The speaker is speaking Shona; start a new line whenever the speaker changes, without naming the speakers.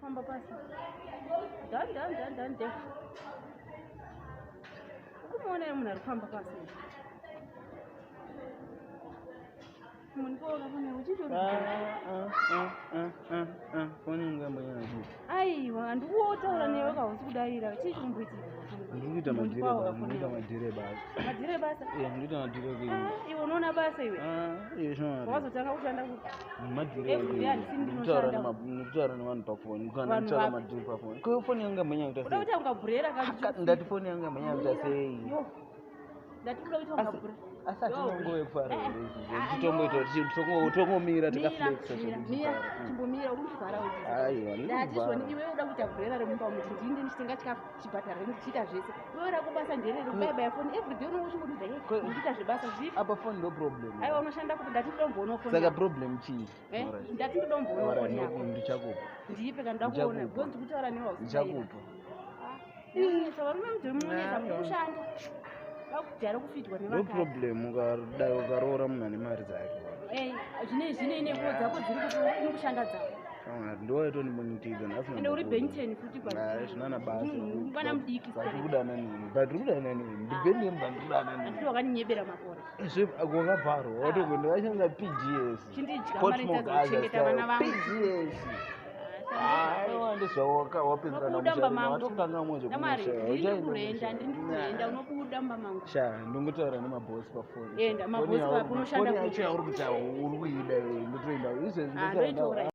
Famba pasi. Done, done, done, done, done. Ukumuona here munhu ari kufamba pasi? Aiwa, handikuotaura newe ka hausi kudaira. Chii chikumboitika?
Ndiri kuita madhire basa, ndiri kuita madhire basa.
Madhire basa?
Eh, ndiri kuita madhire kuita.
Ah, iwe unoona basa iwe?
Ah, iwe shona.
Wakazotanga kushanda kupi?
Madhire.
Every day handisi ndinoshanda.
Ndikutaura nevanhu pafoni, kana
Vanhu
ndikutaura
vapi?
madhire pafoni. Ko foni yangu yamhanya kuita
Uda
sei?
kuita kunga bhurera ka.
Ndati foni yangu yamhanya kuita sei?
Yo. Ndati uda kuita kunga bhurera.
Asi hatina nguva yekufara
Eh,
here
eh.
izvi?
Ah,
Titomboita
no.
tongomira
Mira,
takaflexa
mira,
zvedu
mira,
tichifara.
chimbomira uri kundivhara uyu.
Aiwa,
Ndati
ndikuvhara.
zvoni iwe uda kuita bhurera remumba umu kuti ndini ndichitenga chikafu chibhadhara rent ndichiita zvese. Iwe rako basa nderere kubaya baya foni every day unonge uchingodudza hey ndikuita zvebasa zvipi?
Apa foni ndo problem.
Aiwa unoshanda kuti ndati ndoda kumboona foni
Saka
yako.
problem chii?
Eh,
Alright.
ndati ndoda kumboona
Alright,
foni yako.
ndichakupa.
Ndiipe kana ndoda kuona
Ndichakupa.
because ndikutaura newe hausi kudaira.
Ndichakupa.
Munetsa varume mumunetsa muri kushanda. Vakujaira kufidwa
No
nevakadzi.
problem ukadai ukaroora munhu ane mari dzake.
Eh, zvine zvine nepo dzako dziri kuti uri kushanda dzako.
Shamwari, ndiwaitonimonitidza nhasi.
Ende uri benten futi kwa.
Zvinana basa.
Mwana mudiki.
But uri kudana nini? But uri kudana nini? Ndibeni yemba ndiri kudana nini?
Anditi wakaninyebera makore.
Wakabharwa watokuenda washandisa PGS.
Chindidya mari
Portmore
ndidzazochengeta vana vangu.
PGS. Aiwa ndizvawapedzerana
Unobuda mumba mangu.
watokangamwa
Namari,
zvekumusha.
ndiri kurenda, ndiri kurenda, unobuda mumba mangu.
Sha, ndongotaura nemabhosi pafoni.
Enda, mabhosi papi, unoshanda
Foni
kupi?
yacho yauri kuita uri kuida iwe ndotoenda. Izvezvi
Ah,
ndotaura
ndoitora.